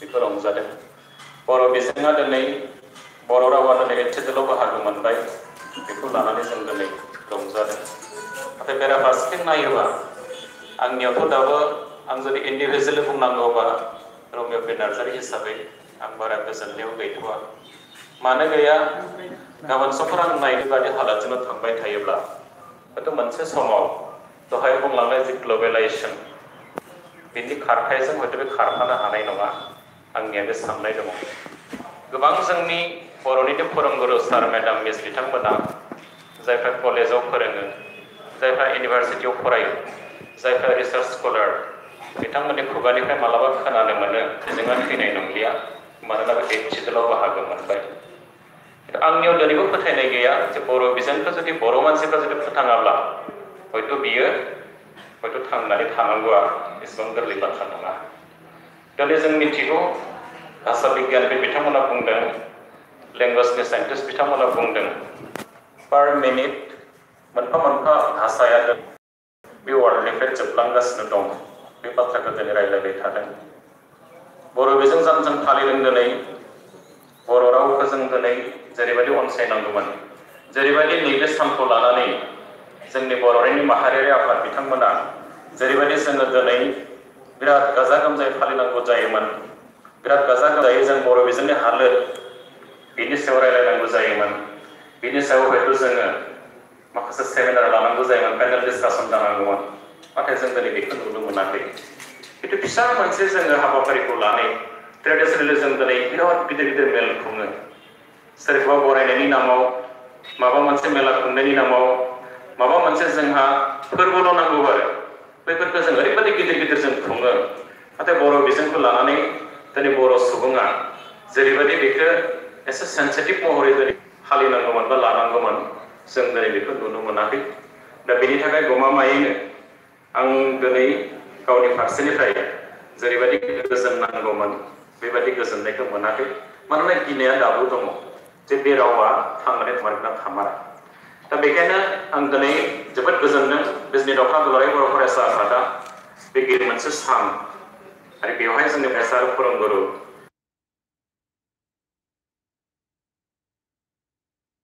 बेखौ रंजादों। बर' बिजोङा दिनै बर' रावा दिनै एसेल' बाहागो मोनबाय बेखौ लानानै जों दिनै रंजादों। नाथाय बेराफारसेथिं नायोबा आंनियावथ' दाबो आं जुदि इन्डिभिजुवेलि बुंनांगौबा रमिय' पि नार्जारि हिसाबै आं बारा गोजोननायाव गैथ'वा। मानो गैया? गाबोन समफोर आं नायनो बादि हालोदजोंनो थांबाय थायोब्ला हयथ' मोनसे समाव दहाय बुंलांनाय जि ग्लबेलाइजेसन बिनि खारथायजों हयथ' बे खारफानो हानाय नङा आंनिया बे साननाय दङ। गोबां जोंनि बर'निनो फोरोंगुरु सार मेडाम मिस बिथांमोना जायफ्रा कलेजाव फोरोङो, जायफ्रा इउनिभारसिटियाव फरायो, जायफ्रा रिसार्च स्कलार बिथांमोननि खुगानिफ्राय मालाबा खोनानो मोनो बिजोङा थैनाय नंलिया मानोना बे एसेल' बाहागो मोनबाय। आंनियाव दिनैबो फोथायनाय गैया जे बर' बिजोंखौ जुदि बर' मानसिफ्रा जुदि फोथाङाब्ला हयथ' बियो थांनानै थानांगौआ एसेबां गोरलै बाथ्रा नङा। दिनै जों मिथिगौ भाषा बिगियानगिरि बिथांमोना बुंदों, लेंगुवेजनि साइन्टिस्ट बिथांमोना बुंदों पार मिनिट मोनफा मोनफा भाषाया बे वार्डनिफ्राय जोबलांगासिनो दं। बे बाथ्राखौ दिनै रायज्लायबाय थादों। बर' बिजों जों फालिदों दिनै बर' रावखौ जों दिनै जेरैबायदि अनसायनांगौमोन, जेरैबायदि नैबे सानखौ लानानै जोंनि बर'नि माहारियारि आफाद बिथांमोना जेरैबायदि जोङो दिनै बिराद गाजा गोमजायै फालिनांगौ जायोमोन, बिराद गाजा गोमजायै जों बर' बिजोंनि हालोद बिनि सायाव रायलायनांगौ जायोमोन, बिनि सायाव हयथ' जोङो माखासे सेमिनार लानांगौ जायोमोन, पेनेल डिसकासन जानांगौमोन। नाथाय जों दिनै बेखौ नुनो मोनाखै। खिन्थु फिसा मोनसे जोङो हाबाफारिखौ लानानै ट्रेडिसनेलि जों दिनै बिराद गिदिर गिदिर मेल खुङो। सोरखौबा बरायनायनि नामाव, माबा मोनसे मेला खुंनायनि नामाव, माबा मोनसे जोंहा फोरबोल' नांगौ आरो बैफोरखौ जों ओरैबायदि गिदिर गिदिर जों खुङो। नाथाय बर' बिजोंखौ लानानै दिनै बर' सुबुङा जेरैबायदि बेखौ एसे सेन्सिटिभ महरै दिनै फालिनांगौमोन बा लानांगौमोन जों दिनै बेखौ नुनो मोनाखै। दा बेनि थाखाय गमामायैनो आं दिनै गावनि फारसेनिफ्राय जेरैबायदि गोजोन नांगौमोन बेबायदि गोजोननायखौ मोनाखै। मानोना गिनाया दाबो दङ जे बे रावा थांनानै थामारगोन ना थामारा। दा बेखायनो आं दिनै जोबोद गोजोनदों बिजनि दख्ला दुलाराय बर' फरायसा आफादा बे गिदिर मोनसे सान आरो बेवहाय जोंनि फरायसा फोरोंगुरु